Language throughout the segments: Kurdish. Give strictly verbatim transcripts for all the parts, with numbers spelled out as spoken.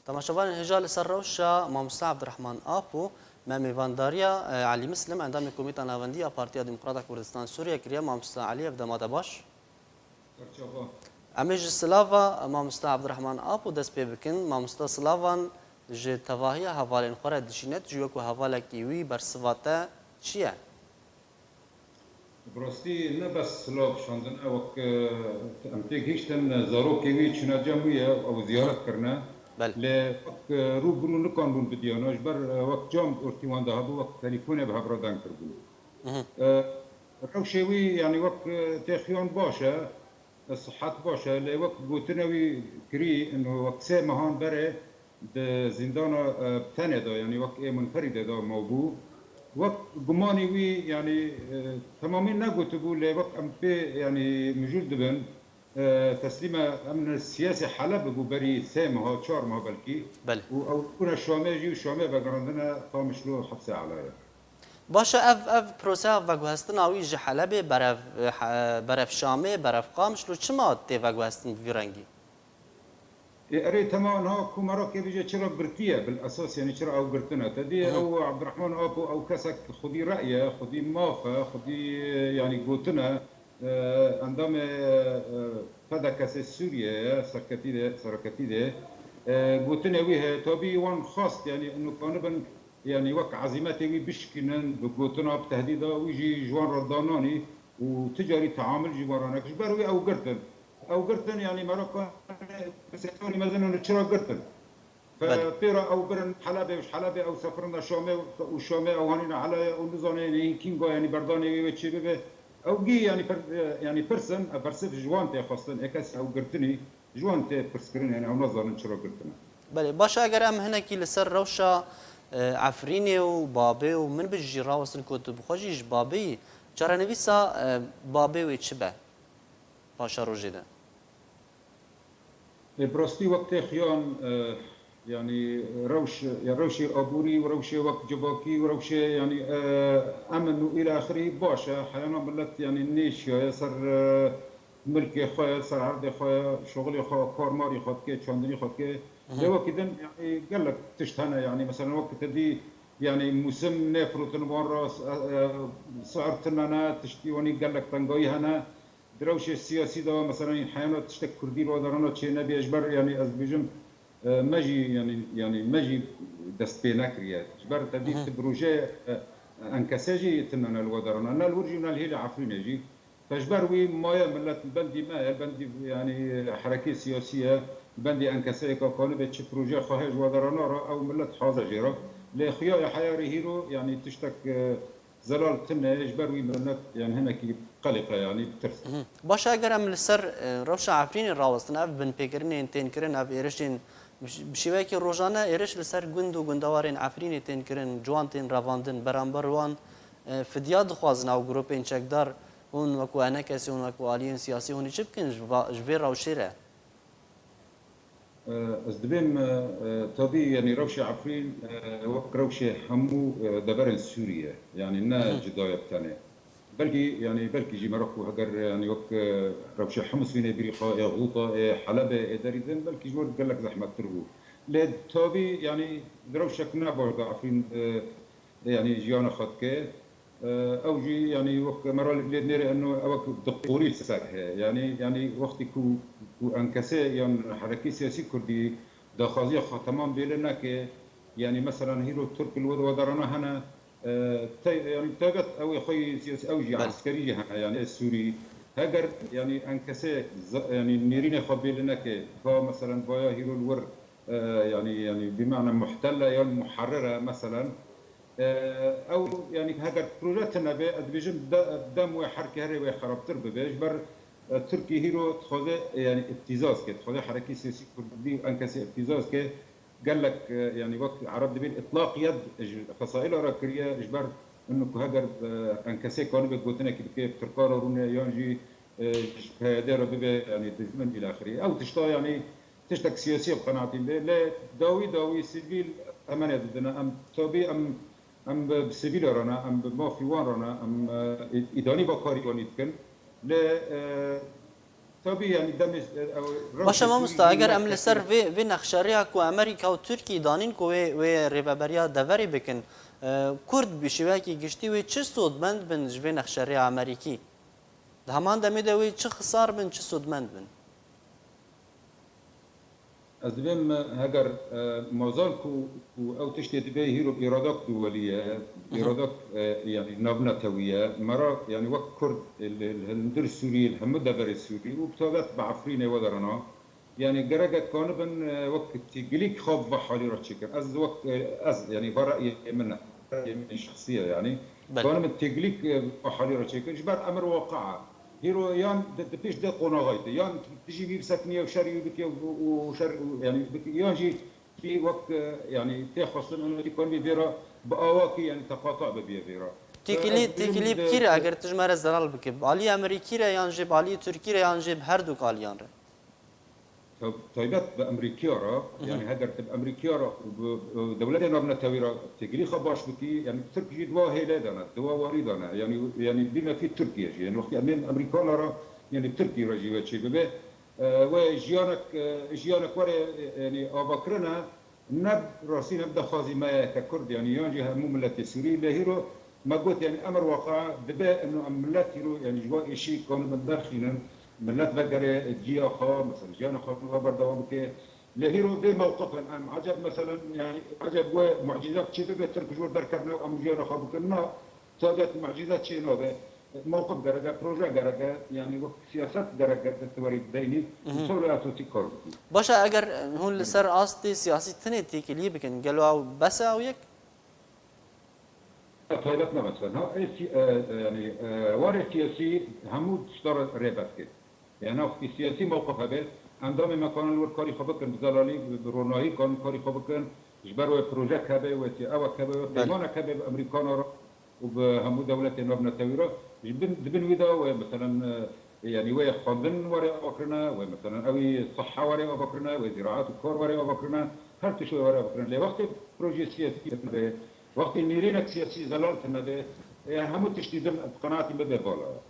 Temaşevanên hêja, li ser rewşa Mamoste Abdurrahman Apo me mêvandariya, e, Elî Mislim, endamê Komîta Navendî ya Partiya Demokrata Kurdistan Sûriye kiriye. Mamoste Elî, ev dema te baş. Em ê ji silava Mamoste Abdurrahman Apo dest pê bikin. Mamoste, silavan ji tevahiya hevalên xwe re dişîne, tu jî wekû hevalekî wî bersiva te çi ye? Bi rastî ne bes silav şandin e, wek, e, em têgihîştin, e, zarokê wî çûne cem wî ye, ew ziyaret kirine. Belê. Lê wek, e, rû bi rû nikanbûn bidiyana, ji ber, e, wek cam ortî wan de hebû, wek telîfonê bi hev re deng kirbûn. Mhm. E, rewşê wî, yanî wek, e, têxiyan baş e, sihet baş e, lê wek gotine wî kirî, ino wek sê mehan berê di zîndana, e, bi tenê de, yanî wek ê munferîdê de mabû. Wek gumanî wî, yanî, e, temamî negotibû, lê wek em pê, yanî mijûl dibin, e, teslîme emne siyasê Helebê bû berî sê meha, çar meha belkî. Belê. Û ew bûne Şamê jî û Şamê vegerandine Qamişlo hepsê Elaya. Baş e, ev, ev proseya veguhestina wî ji Helebê berev, he-, berev Şamê, berev Qamişlo çima tê veguhestin bi vî rengî? Ê, erê, tema niha ku meraqê bije çira girtiye, bil esas, yanî çira ew girtine. Te dî Hı hı. ew Abdurrahman Apo, ew kesek xwedî re'ye, xwedî maf e, xwedî, yanî gotine, e, endamê, e, P D K'ê Sûriye ye, serketî de, sereketî de. E, gotinê wî heye, tabî wan xwest, yanî inu kanibin, yanî wek ezîmetê wî bişkînin, bi gotina, bi tehdîda wî jî ji wan re dananî û ti carî teamul jî wan re nekir. Ji ber wî ew girtin. Ew girtin, yanî meraka setorî mezin û çira girtin. Belê. Pê re ew birin Helebê û ji Helebê ew sefirin de Şamê û Şamê ew hanîne Helaya û nizane, yanî hîn kînga, yanî berdanê wê wê çê bibe. Ew gî, yanî pir-, yanî pirsin, ev bersiv ji wan tê xwestin, ê kes ew girtinî. Ji wan tê pirskirin, yanî ew nazanin çira girtine. Belê, baş e, eger em hinekî li ser rewşa, e, Efrînê û Babê û Minbicê jî rawestin ku tu bi xwe jî ji Babê yî, çarenivîsa, e, Babê wê çi be paşerojê de? Ê, bi rastî wek tê xiyan, e, yanî rewş, ya rewşê aborî û rewşê wek civakî û rewşê, yanî, e, emin û îlâxirî baş e. Heyana milet, yanî nêşiyaye ser, e, milkê xwe ye, ser erdê xwe ye, şoxilê xwe, karmarî xwe dike, çandinî xwe dike. Hı hı. Lê wekî din, yanî gelek tişt hene, yanî mesela wek te dî, yanî mûsim nêfirotin wan re, e, e, si'ir tune ne, tiştî wanî gelek tengayî hene. Di rewşê siyasî de, mesela heyana tiştek kurdî li we derana çênebî, ji ber, yanî ez dibêjim, e, me jî, yanî, yanî me jî dest pê nekiriye. Ji ber te dî Hı hı. tu bi rojê, e, enkese jî tune ne li we derana, ne li wir jî û ne li hêlê Efrînê jî. Te ji ber wî maye milet li bendî me ye, li bendî, yanî, herekê siyasî ye, li bendî enkeseyeka kanibe çi proje xwe heye ji we derana re, ew milet hazir jê re. Lê xuya ye heyarê hîro, yanî tiştek, e, zelal tune, ji ber wî milet, yanî hinekî qelîqe, yanî bi tirs. Mhm. Baş e, eger em li ser, e, rewşa Efrînê rawestin, ev binpêkirinên tên kirin, ev êrişên bi ş-, bi şêweyekî rojane êriş li ser gund û gundewarên Efrînê tên kirin, ciwan tên revandin, beramber wan, e, fidya dixwazin ew grûpên çekdar, hûn wekû enekesê, hûn wekû aliyên siyasî, hûn ê çi bikin ji va-, ji vê rewşê re? E, ez dibêm, e, e, tabî, yanî rewşê Efrîn, e, wek rewşê hemû, e, deverên Sûrî ye. Yanî ne Hı hı. cuda ye bi tenê. Belkî, yanî belkî jî meraq û heger, yanî wek, e, rewşê Himis wînê bîrî xwe, ê Xûta, ê Helebê, ê derî din, belkî ji wir gelek zehmettir bû. Lê tabî, yanî di rewşek ne baş de Efrîn, e, yanî jiyana xwe dike. E, ew jî, yanî wek me re lê dinêre, eno ewek di qorî ser heye. Yanî, yanî wextî ku, ku enkesê yan herekê siyasî kurdî daxwaziya xwe temam bêle neke, yanî meselan hîro Tirk li we derana hene, e, te-, yanî taybet ew ê xwe yî siyasî, ew jî Belê. eskerî jî hene, yanî ê Sûrî. Heger, yanî enkesê ze-, yanî nêrînê xwe bêle neke, ka meselan vaya hîro li wir e, yanî, yanî bi mane muhtelle yan muharrere, meselen, e, ew, yanî heger proje tune be, ez dibêjim de-, dem wê herkê herê wê xerabtir bibe. Ji ber, e, Tirkî hîro dixwaze, e, yanî îbtîzaz ke, dixwaze herekî siyasî kurdî û enkesê îbtîzaz ke, gelek, e, yanî wek Ereb dibên îtlaq yed ji fesaîla re kiriye, ji ber min ku heger, e, enkesê kanibe gotinekî bike, bi Tirka re rûne yan jî, e, ji P Y D re bibe, yanî dijmin îlaxirî. Ew tişta, yanî tiştek siyasî ye bi qenaetî min be. Lê dawî dawî sivîl emenê didine. Em tabî em, em bi, bi sivîl re ne, em bi mafî wan re ne, em, e, î-, îdanî va karî wanî dikin. Lê, e, Tabî, yanî demê, e, ew, Baş e rewşê mamosta, Sûrî eger em li ser vê, vê nexşerêya ku Amerîka û Tirkî danîn ku wê, wê rêveberiya deverê bikin, e, Kurd bi şêweyekî giştî wê çi sodmend bin ji vê nexşerêya Amerîkî? Di heman demê de wê çi xisar bin, çi sodmend bin? Ez dibêm, e, heger, e, ma zan ku, ku ew tiştê dibe hîro îradak duwelî ye, îradak, e, yanî navnetewî ye. Me ra, yanî wek Kurd, e, li, li hundir Sûrî, li hemû deverê Sûrî û bi taybet bi Efrînê we derana. Yanî gerek e kanibin, e, wek têkilîk xwe bi halî re çêkin. Ez wek, e, ez, yanî va reyê min e. Reyê min şexsî ye yanî. Belê. Kanibin têkilîk, e, bi halî re çêkin. Ji ber emir waqia. Hîro yan di, di pêş de qonaxayê de. Yan dijî wî bisekiniye û şerî wî bike û, û şer, û, yanî bike, yan jî kî wek, e, yanî tê xwestin û tî kanibî vê re bi awakî, yanî teqata bibiye vê re. Têkilî, têkilî bi kî re, eger tu ji me re zelal bike? Bi alî Amerîkî re yan jî bi alî Tirkî re yan jî bi her du aliyan re? Taybet bi Amerîkiya re, yanî heger tu bi Amerîkiya re û bi, e, dewletê navnetewî re têkilî xwe baş bikî, yanî Tirk jî di wa hêlê de ne, di wa warî de ne. Yanî, yanî bîme fî Tirkiye jî. Yanî wextî em ê Amerîkana re, yanî Tirkî re jî wê çê bibe. E, wê jiyanek, e, jiyanek were, e, yanî avakirin e, ne rastî ne bi daxwazî me ye ke Kurd, yanî yan jî hemû miletê Sûrî, lê hîro me got, yanî emir waqia dibe, ino em milet hîro, yanî ji wa êşî kanibin derxînin, milet vegere ciya xwe, mesela jiyana xwe ve berdewam bike. Lê hîro vê mewqifin em, eceb, meselen, yanî eceb we mucîzek çê bibe, Tirk ji wir derkevne û em jiyana xwe bikin? Na, taybet mucîze çê nabe. Mewqif gerek e, proje gerek e, yanî wek siyaset gerek e, tu werî bideynî, Mhm. Sol ya sosî kar bikî. Baş e, eger hûn li ser astê siyasî tinê têkiliyê bikin, gelo ew bes e ew yek? Taybet ne mesela. Ha, ê si-, e, e, yanî, e, warê siyasî hemû tişta re rêbes kir. Yanî wextî siyasî mewqif hebe, endamê me kanin li wir karî xwe bikin, bi zelalî, bi, bi ronahî kanin karî xwe bikin, ji ber wê projek hebe, wê si-, ewek hebe, wê Belê. peymanek hebe bi Amerîkana re û bi hemû dewletên navnetewî re. Ji bin, di bin wî de wê, meselen, e, yanî wê xwendin were avakirine, wê, meselen, ewî siha were avakirine, wê zîraet û kar were avakirine, her tişt wê were avakirine. Lê wextê projeyê siyasî tune be, wextê nêrînek siyasî zelal tune be, e, hemû tiştî din bi qenaetî me bê vala ye.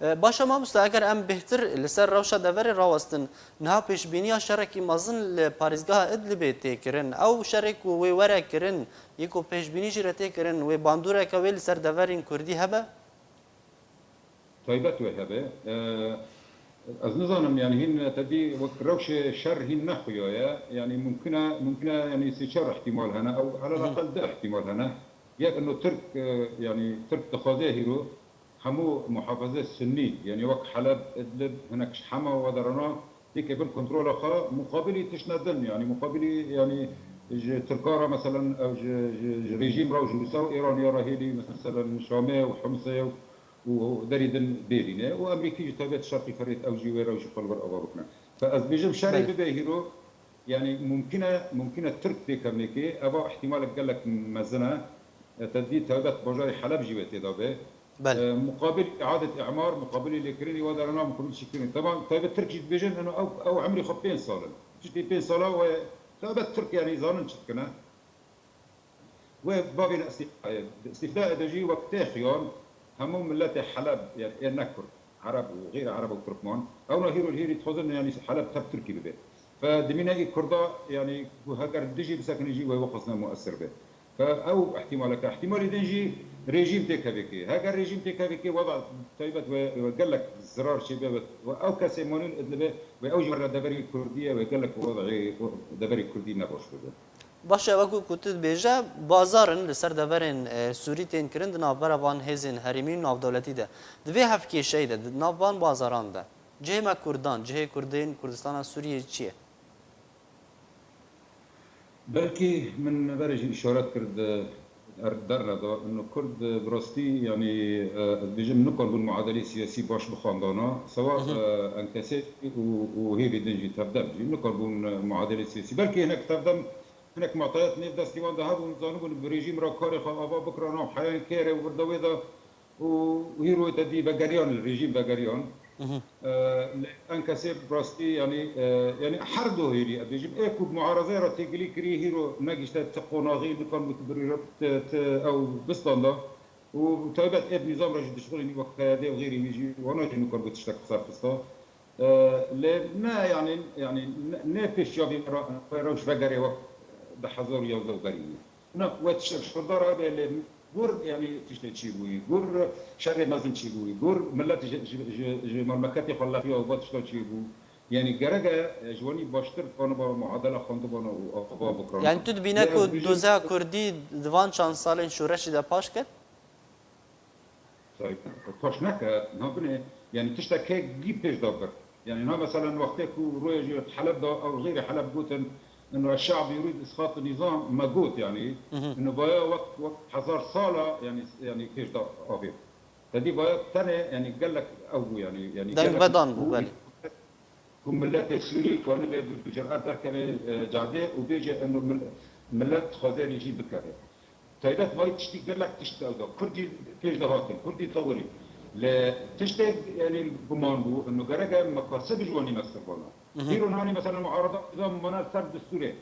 E, baş e mamosta, eger em bêhtir li ser rewşa deverê rawestin, niha pêşbîniya şerekî mezin li parêzgeha Idlibê tê kirin. Ew şerê ku wê were kirin, yê ku pêşbînî jî re tê kirin, wê bandoreke wê li ser deverên Kurdî hebe? Taybet wê hebe. E, ez nizanim, yanî hîn te dî wek rewşê şer hîn nexuya ye. Yanî mumkin e, mumkin e, yanî sê çar ihtimal hene. Ew, elel Hı hı. eqel du ihtimal hene. Yek, ino Tirk, e, yanî Tirk dixwaze hîro hemû muhafizê Sunnî, yanî wek Heleb, Idlib, hinek ji Hema ve derana, yekê bin kontrola xwe, muqabilî tiştine din, yanî muqabilî, yanî ji Tirka re, meselen, ew ji, ji, ji rejîm re û ji Rûsa û Îranî re hêlî, meselen, Şamê û Himsê û, û derî din bêrîne û Amerîkî ji taybet şerqî Ferêt ew jî wê re û jî xwe li vir ava bikine. Fe ez dibêjim şerê Belê. bibe hîro, yanî mumkin e, mumkin e Tirk têkevnê kê, eva ihtimalek gelek mezin e. E, te dî taybet bajarê Heleb jî wê tê de be. Belê. E, muqabil iadet îmar, muqabilê lêkirinê wa derana muqabil çêkirinê. Teban, taybet Tirk jî dibêjin, eno ew, ew emrê xwe pênc sal in. Tiştê pênc sala wê, taybet Tirk yanî zanin çi dikine. Wê bavên îstîfayê. Îstîfayê de jî wek tê xiyan hemû miletê Heleb, yanî ê ne Kurd, Ereb û xeyrê Ereb û Tirkman, ewna hîro li hêrî dixwazin, yanî Heleb tev Tirkî bibe. Fe dimîne î Kurda, yanî ku heger dijî bisekine jî wê wexwazine muesir be. Fe ew ihtimalek e. Ihtimalê din jî rejîm têkevê kê. Heger rejîm têkevê kê, weda taybet wê, wê gelek zirar çêbe, wê, wê ew kesê manîn Idlibê, wê ew jî were deverê Kurdî ye, wê gelek weda deverê Kurdî nebaş bibe. Baş e, wekî ku tu dibêje, bazar in li ser deverên, e, Sûrî tên kirin di navbera van hêzên herêmî û navdewletî de. Di vê hevkêşeyê de, di nav van bazaran de, cihê me Kurdan, cihê Kurdên Kurdistana Sûriyê çi ye? Belkî min berê jî îşaret kir di er-, derne de, ino Kurd, e, bi rastî, yanî, e, ez dibêjim, nikaribûn muadelê siyasî baş bixwandana. Sewa, Hı hı. e, Enkesê û, û hêvê din jî tevdem jî nikaribûn, e, muadelê siyasî. Belkî hinek tevdem, hinek matayet nêv destî wan de hebûn, zanibûn bi rejîm re karê xwe ava bikirana, heyên kêrê û virdewê de û hîro te dî vegeriyan, li rejîm vegeriyan. Mhm. E, li Enkesê bi rastî, yanî, e, yanî her du hêrî, ez bêjim, ê ku bi muarazeyê re têkilî kirî, hîro negişte ti qonaxî, nikan bû ti birî re, ti, ti ew bistanda. Û taybet ê bi nîzam re jî dişixulînî wek P Y D û xeyrî wî jî, wana jî nikan bû tiştek bi ser xista. E, lê ne, yanî, yanî ne, ne pêşiya vî re-, vê rewş vegerê wek di hezar û yewzeh berî bû. Na wê tiştek ji xwe dara be, lê gur, yanî tiştê çî bûyî, gur şerê mezin çî bûyî, gur millet ji, ji, ji, ji mamleketê xwe leqiya û va tişta çî bû. Yanî gerek e, e, ji wanî baştir bana ba muadela xwendibana û ava bikirana. Yani tu dibîne Lê ku ez bijîm- doza Kurdî di van çand salên şoreşî de paş ket? Tayyip Paş neke, na binê, yani tiştekê gî pêş de bir. Yani na mesela wextê ku royê ji Heleb de ew xêrê Heleb gotin, ino şe'b yurîd isqat nizam me got yani. Ino vaya wek, wek hezar sala yani, yani pêş de avê. Tedî vaya tenê yani gelek ew bû yani. Yani Deng gelek vedan bû, bû, belê. Ku miletê Sûrî kanibe bi, bi cüret derkeve, e, cadê û bêje eno mil-, milet dixwaze rejîm bikeve. Taybet vay tiştî gelek tişt ew da. Kurdî pêş de hatin, Kurdî tewirî. Lê tiştê, yanî, guman bû, eno gerek e me kasib ji wanî mestir bona. Hı hı. Îro nanî mesela muarada nizam mana ser destûrê.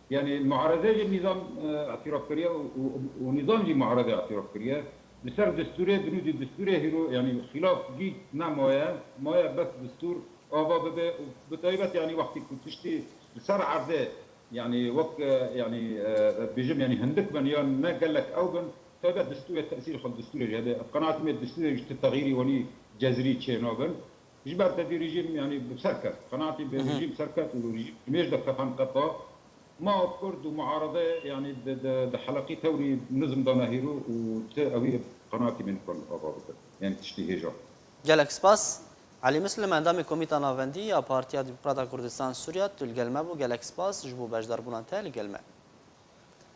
Yani muarade jî nizam, e, îtiraf kiriye û, û, û nizam jî muarade îtiraf kiriye. Li ser destûrê, binûdî destûrê hîro, yani xilaf gît nemaye, maye bes destûr ava bibe û bi taybet yani wextî ku tiştî li ser erdê, yani wek, e, yani, e, bêjim yani hindik bin ya ne gelek ew bin, taybet destûrê tesîr xwe destûrê jê hebe. Qenaatî me destûrê ji ti texîrî wanî cezrî çê nabin. Ji ber tevî rejîm, yani bi ser ket. Qenaatî bi Hı hı. rejîm ser ket û rejîm mêj de kefan qepa. Ma Kurd û muarade, yani di, di, di heleqî tewrî nizm dane hîro û ti ewî qenaatî min kon ava bikin. Yani tiştî hêja. Gelek spas. Elî Muslim, endamê Komîta Navendî ya Partiya Demokrata Kurdistan Sûriya, tu li gel me bû. Gelek spas ji bo beşdarbûna te li gel me.